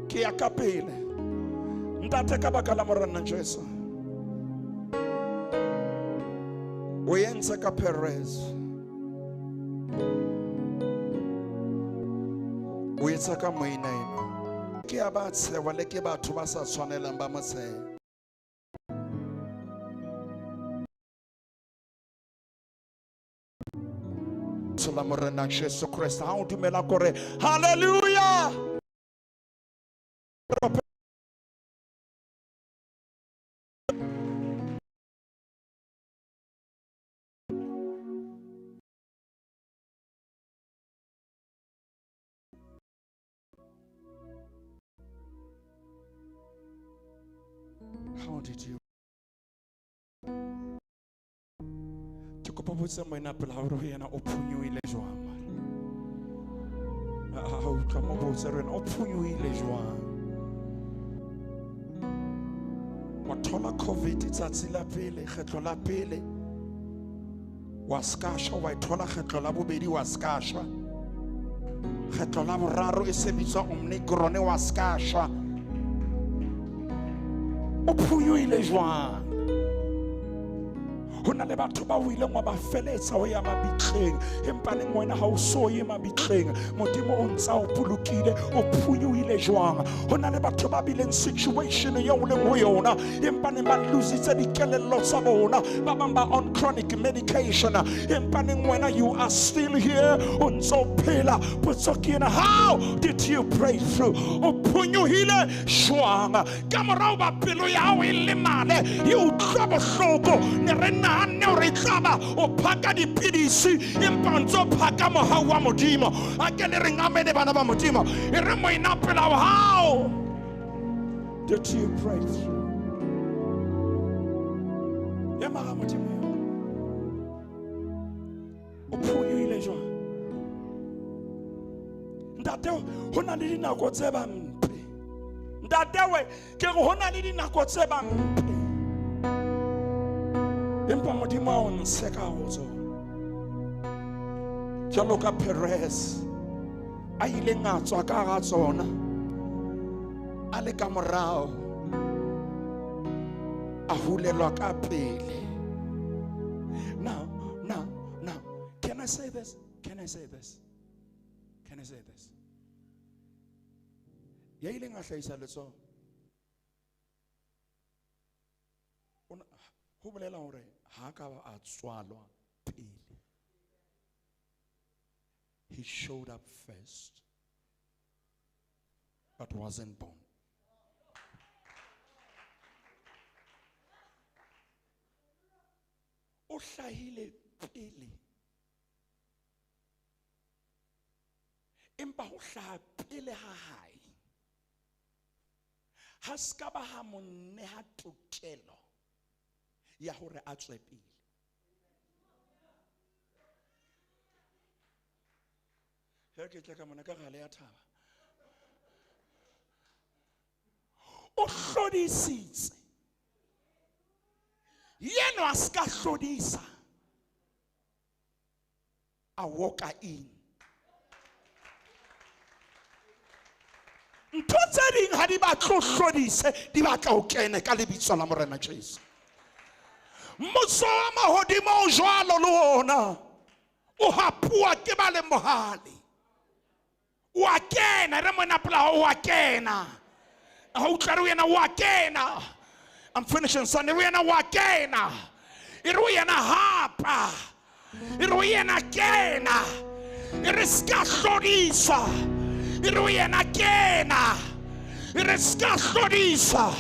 ke ya ka pele. Ntate, ka baka la Morena Jesu, o entse ka Perez, o etsa ka moena ena. Ke a ba tshewa le ke batho ba sa tshwanelang ba mo tsheha. La Morena Jesu Kriste, ha o dumela kore hallelujah. How did you? Ke kopa botse moena pele hore ho yena o phonyohile jwang mara. Ha utlwa mo botse re o phonyohile jwang? Wa thola COVID tsatsi la pele, kgetlo la pele wa ska shwa, wa e thola kgetlo la bobedi wa ska shwa, kgetlo la boraro e se bitswa Omicron wa ska shwa. O phonyohile jwang? Ho na le batho ba o ileng wa ba feletsa ho ya mabitleng, empa neng wena ha o so ye mabitleng. Modimo o ntsa o bolokile, o phunyohile jwang? Ho na le batho ba bileng situation eo o leng ho yona, empa neng ba lositse dikelello tsa bona. Ba bang ba on chronic medication, empa neng wena you are still here, o ntso phela. Potso ke ena, how did you break through? O phunyohile jwang? Ka morao ba pelo ya hao e lemale, e utlwa bohloko, ne re nahanne hore e tlaba o phaka dipidisi, empa o ntso phaka mohau wa Modimo. A ke le reng amene bana ba Modimo. E re moena pela hao, how did you break through? Ya mara Modimo eo. O phonyohile jwang? Ntate, ho na le dinako tse bang mpe. Ntate we, ke re ho na le dinako tse bang mpe. Empa Modimo a o ntshe ka ho tsona. Jwalo ka Perez a ileng a tswa ka hara tsona, a le ka morao, a hulelwa ka pele. Now, now, now, can I say this? Can I say this? Can I say this? Ya ileng a hlahisa letsoho. Ho bolela hore ha ka ba a tswalwa pele. He showed up first, but wasn't born. O hlahile pele. Empa ho hlaha pele ha hae, ha se ka ba ha mo neha tokelo ya hore a tswe pele. He ke tle ka mona ka gale ya thaba. O hlodisitse. Yena a se ka hlodisa. A walk in. Ntho tse ding ha di batle o hlodise, di batla o kene ka lebitso la Morena Jesu. Mmuso wa mahodimo o jwalo le ona, o hapuwa ke ba leng bohale. O a kena, re mona pela hao, o a kena. Ha utlwa re o yena, o a kena. I'm finishing, son. Re o yena, o a kena. E re o yena hapa. E re o yena kena. E re ska hlodisa. E re o yena kena. E re ska hlodisa.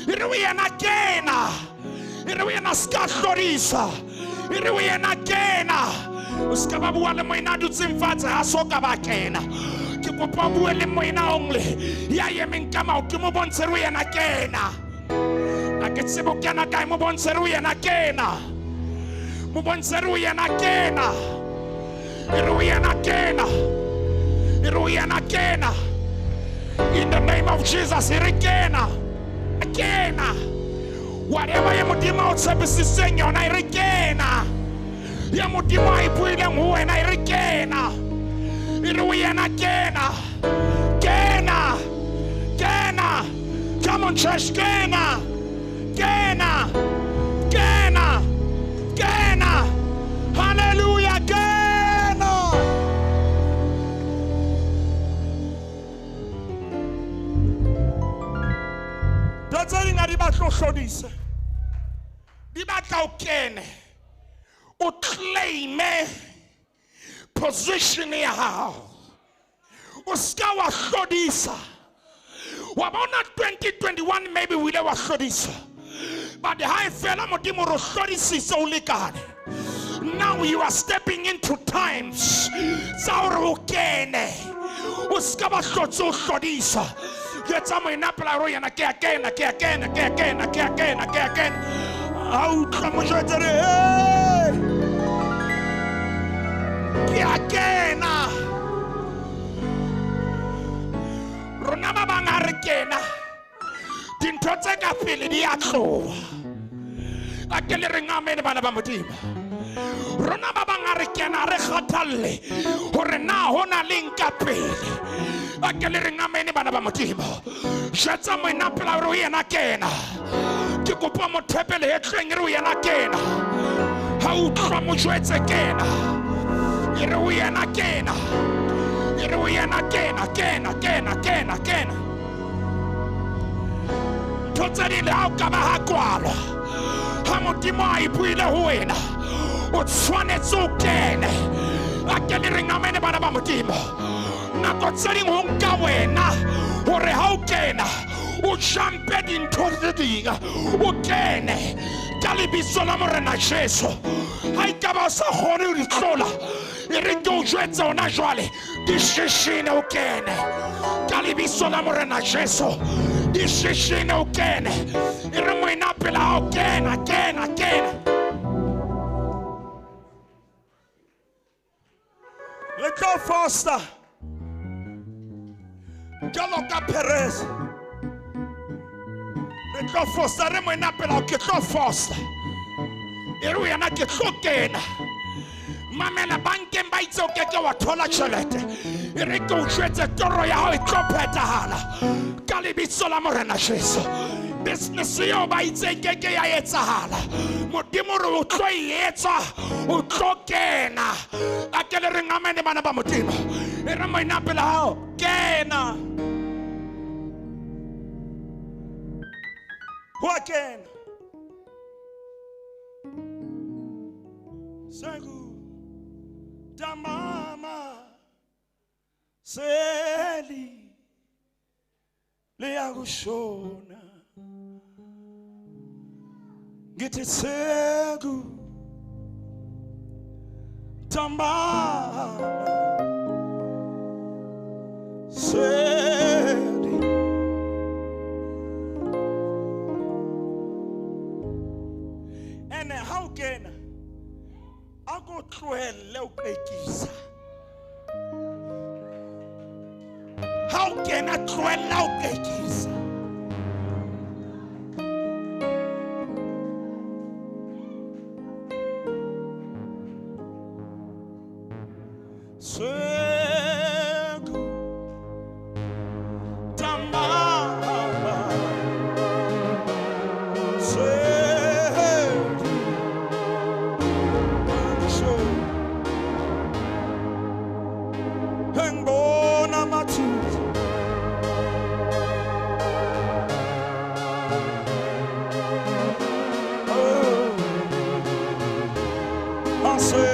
E re o yena kena. E re o yena ska hlodisa. E re o yena kena. O ska ba bua le moena a dutseng fatshe, ha so ka ba kena. Ke kopa o bue le moena only ya emeng ka maoto, mo bontshe re o yena kena. A ke tsebe o kena kae, mo bontshe re o yena kena. Mo bontshe re o yena kena. E re o yena kena. E re o yena kena. In the name of Jesus, e re kena. Kena. Whatever ye Modimo a o tshepisitseng yona, e re kena. Ya Modimo a e buileng ho wena, e re kena. E re o yena kena. Kena. Kena. Come on, church, kena. Kena. Kena. Kena. Hallelujah, kena. Ntho tse ding ha di batle o hlodise, di batla o kene, o claime position ya hao. O ska wa hlodisa. Wa bona 2021 maybe o ile wa hlodisa, but ha e fela Modimo re hlodisitse o lekane. Now you are stepping into times tsa hore o kene, o ska ba hlotse o hlodisa. Jwetsa moena pela hore yena ke a kena, ke a kena, ke a kena, ke a kena, ke a kena. Ha utlwa mo jwetse re, hey, ke a kena. Rona ba bang ha re kena, dintho tse ka pele di a tloha. A ke le reng amen bana ba Modimo. Rona ba bang ha re kena, re kgathalle hore na ho na leng ka pele. A ke le reng amen bana ba Modimo. Jwetsa moena pela hore o yena kena. Ke kopa motho pele hetleng re o yena kena. Wa utlwa mo jwetse kena. E re o yena kena. E re o yena kena, kena, kena, kena, kena. Ntho tse ding le ha o ka ba ha kwalwa. Ha Modimo a e buile ho wena, o tshwanetse o kene. A ke le reng amene bana ba Modimo. Nako tse ding ho nka wena hore ha o kena o jumpe dintho tse ding, o kene ka lebitso la Morena Jesu. Ha ekaba o sa kgone ho di tlola, e re ke o jwetse hona jwale, di shishine o kene ka lebitso la Morena Jesu. Di shishine o kene. E re moena pela hao, kena, kena, kena. Re tlo fosta jwalo ka Perez. Re tlo fosta, re moena pela hao, ke tlo fosta. E re wena ke tlo kena. Mamela, bankeng ba itse o keke wa thola tjhelete. E re ke o jwetse toro ya hao e tlo phethahala ka lebitso la Morena Jesu. Business eo ba itse e keke ya etsahala, Modimo re o tlo e etsa, o tlo kena. A ke le reng amene bana ba Modimo. E re moena pela hao, kena. Ho a kena. Sengu tamama seli liyakushona. Ngithi sengu tamama seli. Ene ha o kena, a ko tlohelle o qekisa. Ha o kena, tlohella o qekisa. Sengu tamama seli ngibona amathuthu. Oh, ase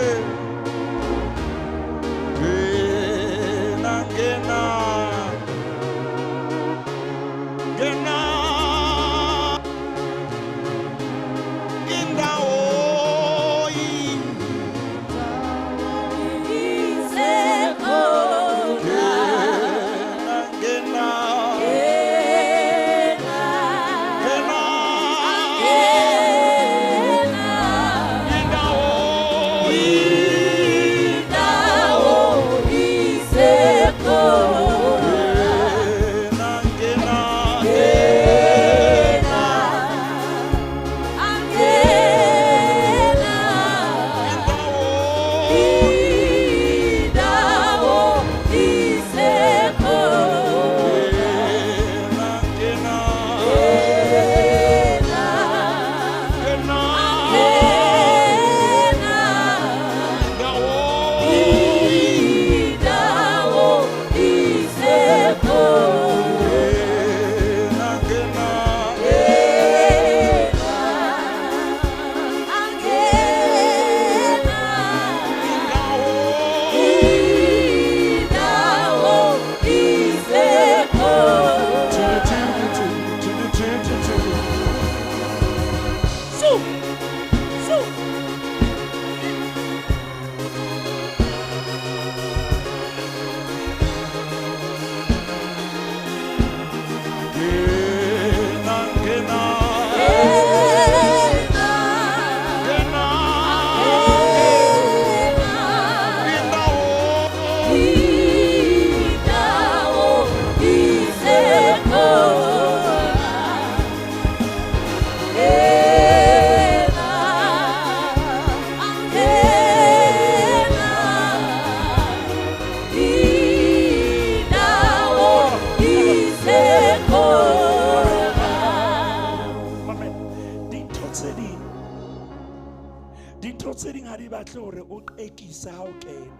Dintho tse ding ha di batle hore o qekise ha o kena.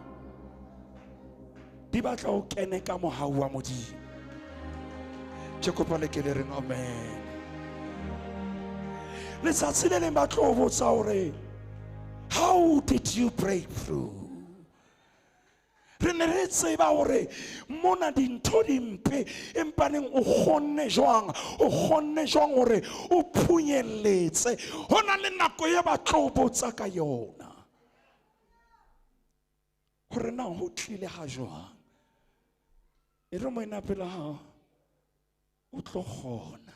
Di batla o kene ka mohau wa Modimo. Ke kopa le ke le reng amen. Letsatsi le leng ba tlo botsa hore how did you break through? Re ne re tseba hore mona dintho di mpe, empa neng o kgonne jwang? O kgonne jwang hore o phunyelletse? Ho na le nako e ba tlo botsa ka yona hore na ho tlile ha jwang. E re moena pela hao o tlo kgona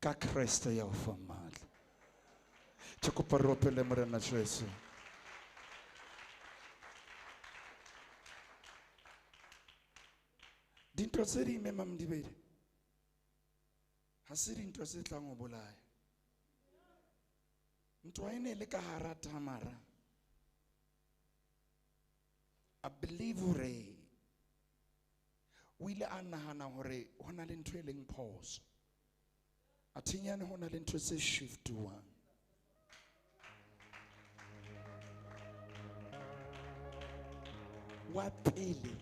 ka Kreste ya o fang matla. Ke kopa re opele Morena Jesu. Dintho tse ding mme Mamdibedi ha se dintho tse tlang ho bolaya. Ntwa e ne le ka hara Tamara. I believe hore o ile a nahana hore ho na le ntho e leng phoso. A thinyane ho na le ntho tse shiftuwang. Wa pele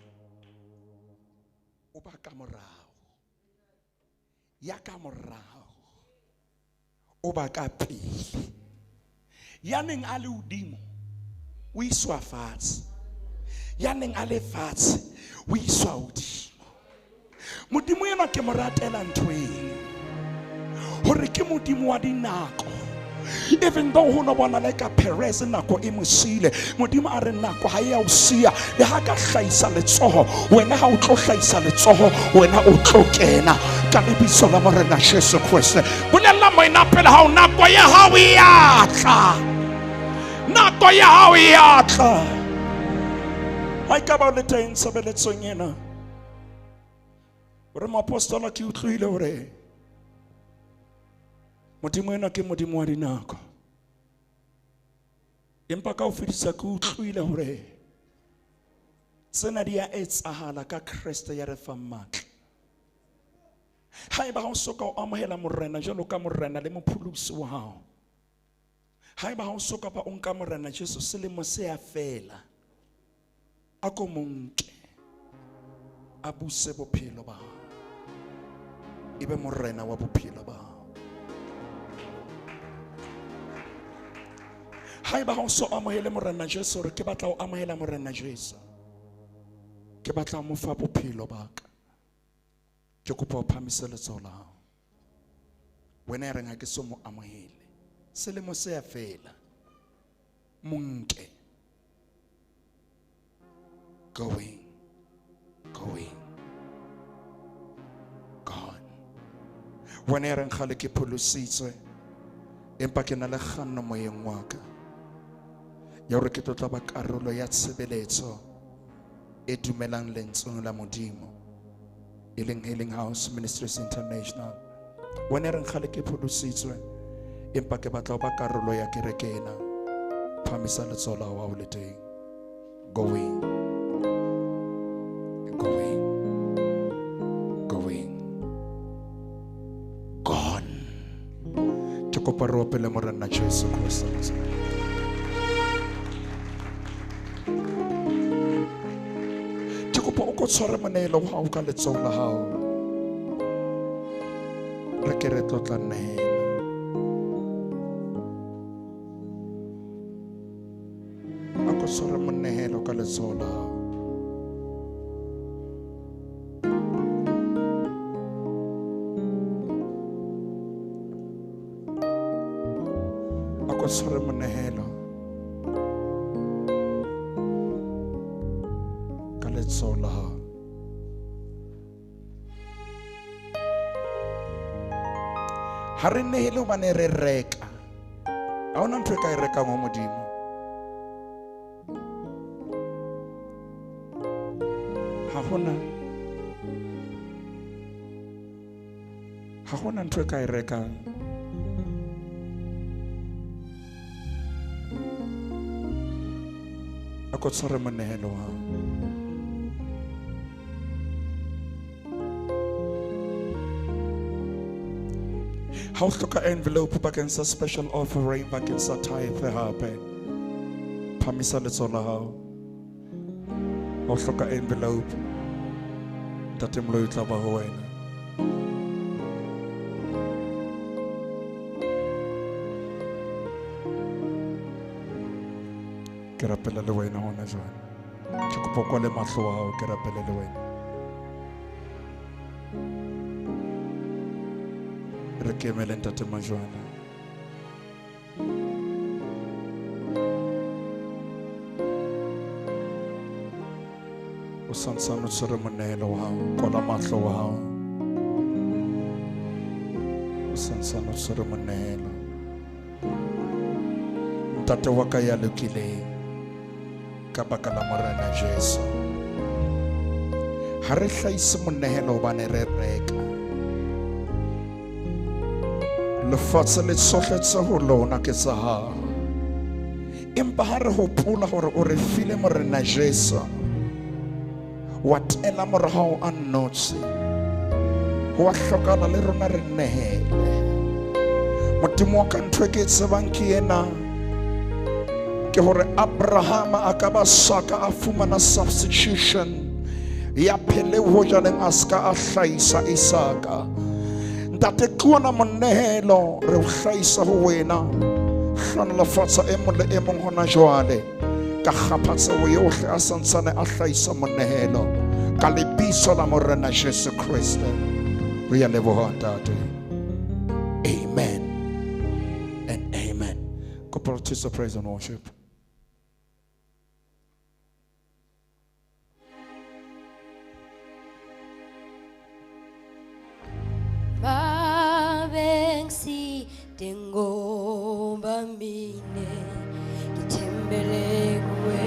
o ba ka morao, ya ka morao o ba ka pele. Ya neng a le hodimo o iswa fatshe, ya neng a le fatshe o iswa hodimo. Modimo enwa ke mo ratela ntho eno, hore ke Modimo wa dinako. Even though ho no bona le ka Perez nako e mo siile, Modimo a re nako ha e a o siya. Le ha ka hlahisa letsoho, wena ha o tlo hlahisa letsoho, wena o tlo kena ka lebitso la Morena Jesu Kreste. Bolella moena pele hao, nako ya hao e a tla. Nako ya hao e a tla. Ha ekaba o le teng tshebeletsong ena, hore moapostola ke utlwile hore Modimo ena ke Modimo wa dinako. Empa ka ho fedisa ke utlwile hore tsena di a etsahala ka Kreste ya re fang matla. Haeba ha o soka o amohela Morena jwalo ka Morena le mopholosi wa hao, haeba ha o soka ba o nka Morena Jesu selemo se a fela, a ko mo nke a buse bophelo ba hao, ebe Morena wa bophelo ba hao. Haeba ha o so amohele Morena Jesu, hore ke batla ho amohela Morena Jesu, ke batla ho mo fa bophelo ba ka, ke kopa o phamise letsoho la hao. Wena ya reng ha ke so mo amohele, selemo se a fela, mo nke. Going, going, gone. Wena ya reng kgale ke pholositswe, empa ke na le kganno moyeng wa ka ya hore ke tlo tla ba karolo ya tshebeletso e dumelang lentsweng la Modimo, e leng Healing House Ministries International. Wena ya reng kgale ke pholositswe, empa ke batla ho ba karolo ya kereke ena, phamisa letsoho la hao ha o le teng. Going, going, going, gone. Ke kopa re opele Morena Jesu Kreste. Ke kopa o ko tshware monehelo wa hao ka letsoho la hao, re ke re tlotla nehela. A ko tshware monehelo ka letsoho la hao. A ko tshware monehelo ka letsoho la hao. Ha re nehele hobane re reka. Ha hona ntho e ka e rekang ho Modimo. Ha hona ntho e ka e rekang. A ko tshware monehelo wa hao. Ha o hloka envelope bakeng sa special offering, bakeng sa tithe hape, phamisa letsoho la hao. Ha o hloka envelope, Ntate Moloi o tla ba ho wena. Ke rapela le wena hona jwale. Ke kopa o kwale mahlo a hao, ke rapele le wena. Re ke emele Ntate Majwana. O santsane o tshwere monehelo wa hao, kwala mahlo wa hao. O santsane o tshwere monehelo. Ntate wa ka ya lokileng, ka baka la Morena Jesu, ha re hlahise monehelo hobane re reka. Lefatshe le tsohle tse ho lona ke tsa hao. Empa ha re hopola hore o re file Morena Jesu, wa tela morao a nnotshi, ho a hlokahala le rona re nehele. Modimo wa ka, ntho e ke e tsebang ke ena, ke hore Abrahama a ka ba saka a fumana substitution ya pheleu ho jaleng a ska a hlahisa Isaka. Ntate, ke ona monehelo re o hlahisa ho wena. Hlonolofatsa e mong le e mong hona jwale ka kgaphatseho yohle a santsane a hlahisa monehelo ka lebitso la Morena Jesu Kriste. Re a leboha Ntate. Amen and amen. Kopa re thuse praise and worship. Babengiside ngoba mina ngithembele kuwe.